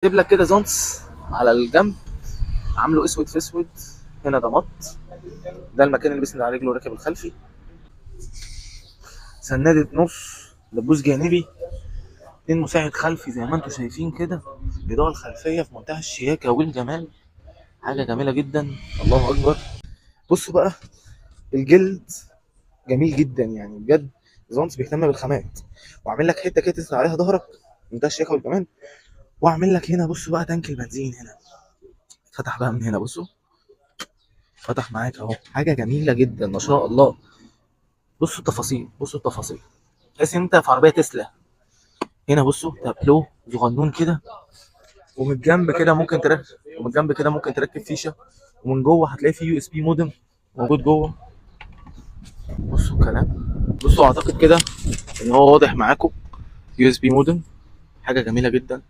جيب لك كده زونس على الجنب، عامله اسود في اسود. هنا ده مط، ده المكان اللي بيسند على رجله الراكب الخلفي. سنادة نص، دبوس جانبي، اتنين مساعد خلفي زي ما انتم شايفين كده. الإضاءة الخلفية في منتهى الشياكة والجمال، حاجة جميلة جدا، الله أكبر. بصوا بقى الجلد جميل جدا، يعني بجد زونس بيهتم بالخامات، وعامل لك حتة كده تسند عليها ظهرك، منتهى الشياكة والجمال. واعمل لك هنا بصوا بقى تانك البنزين هنا فتح بقى من هنا، بصوا فتح معاك اهو، حاجة جميلة جدا ما شاء الله. بصوا التفاصيل، بصوا التفاصيل، تحس ان انت في عربية تسلا. هنا بصوا تابلو صغنون كده، ومن الجنب كده ممكن تركب، ومن الجنب كده ممكن تركب فيشه، ومن جوه هتلاقي فيه USB modem موجود جوه. بصوا الكلام، بصوا اعتقد كده ان هو واضح معاكم، USB modem، حاجة جميلة جدا.